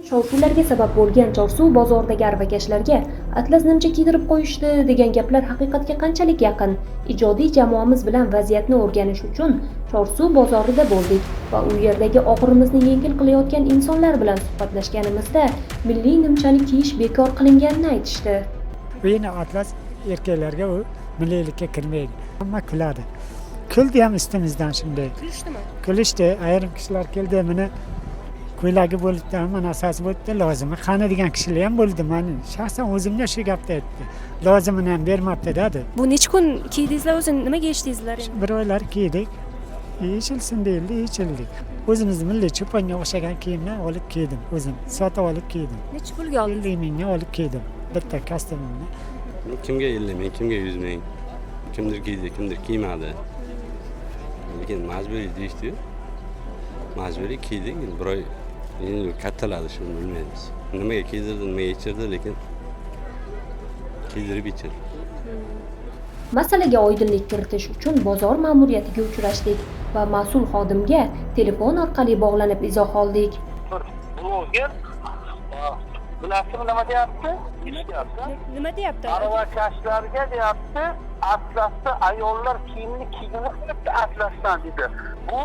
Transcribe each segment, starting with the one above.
Shov-shuvlarga sabab bo'lgan Chorsu bozoridagi aravakashlarga atlas nimcha kiydirib qo'yishdi degan gaplar haqiqatga qanchalik yaqin? Ijodiy jamoamiz bilan vaziyatni o'rganish uchun Chorsu bozorida bo'ldik va u yerdagi og'irimizni yengil qilayotgan insonlar bilan suhbatlashganimizda milliy nimchani kiyish bekor qilinganini aytishdi. Bu endi atlas erkaklarga, u milliylikka kirmaydi. Hamma kuladi, kuldi ham ustimizdan shunday. Kulishdimi? Kulishdi. Ayrim kishilar keldi, "Buni ko'ylagi bo'libdi, hamma narsasi bo'libdi, lozimi qani?" degan kishilar ham bo'ldi. Mani shaxsan o'zimga shu gapni aytdi, "Lozimini ham bermabdi", dedi. Bu necha kun kiydingizlar o'zi, nimaga yechdingizlar endi? Bir oylar kiydik, yechilsin deyildi, yechildik. O'zimizni milliy cho'ponga o'xshagan kiyimni olib kiydim, o'zim sotib olib kiydim. Necha pulga oldingiz? 50 mingga olib kiydim bitta kostyumimni. Kimga 50 ming, kimga 100 ming. Kimdir kiydi, kimdir kiymadi, lekin majburiy deyishdiyu, majburiy kiydik. Endi bir oy, endi kattaladi, shuni bilmaymiz, nimaga kiydirdi, nimaga yechirdi, lekin kiydirib yechirdi. Masalaga oydinlik kiritish uchun bozor ma'muriyatiga uchrashdik va mas'ul xodimga telefon orqali bog'lanib izoh oldik. Bir bloger, bilasizmi, nima deyapti? Eshityapti. Nima deyapti? "Aravakashlarga, deyapti, atlasda ayollar kiyimini kiygizib qo'yibdi atlasdan", dedi. Bu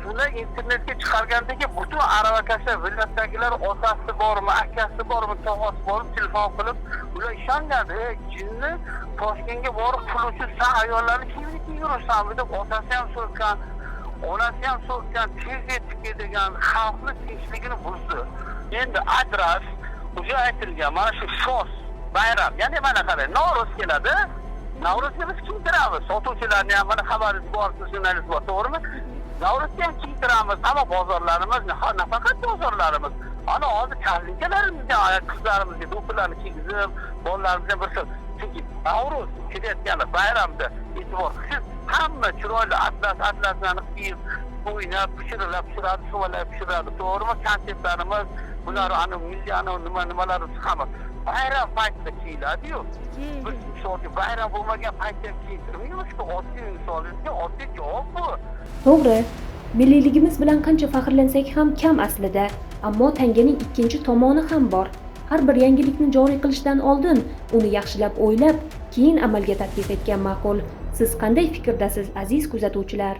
shuni internetga chiqargandagi butun aravakashlar, viloyatdagilar, otasi bormi, akasi bormi, tog'asi bormi, telefon qilib, ular ishongandi. "Ey jinni, Toshkentga borib pul uchun san ayollarni kiyimini kiyib yuribsanmi?" deb otasi ham so'kkan, onasi ham so'kkan, "Tez yetib kel", degan, xalqni tinchligini buzdi. Endi adras уже aytilgan, mana shu SOS bayram, ya'ni mana qarang, Navro'z keladi. Navro'zga biz kiydiramiz sotuvchilarni ham. Mana xabaringiz bor, siz jurnalist bor, to'g'rimi? Navro'zga ham kiydiramiz hamma bozorlarimiz, nafaqat bozorlarimiz, ana hozir korzinkalarimizga qizlarimizga do'ppilarni kiygizib, bolalarimizga bir xil, chunki Navro'z kelayotgani bayramda e'tibor qilsangiz, hamma chiroyli atlas atlaslarni kiyib, o'ynab, pishirilar pishiradi, suvalar pishiradi, to'g'rimi? Konsertlarimiz, bular ani milliy ani nima nimalarimiz hamma bayram paytida kiyiladiyu. Biz misol uchun bayram bo'lmagan paytda ham kiydirmaymizku. Oddiy insonlarga oddiy javob bu. To'g'ri, milliyligimiz bilan qancha faxrlansak ham kam aslida. Ammo tanganing ikkinchi tomoni ham bor. Har bir yangilikni joriy qilishdan oldin uni yaxshilab o'ylab, keyin amalga tatbiq etgan ma'qul. Siz qanday fikrdasiz, aziz kuzatuvchilar?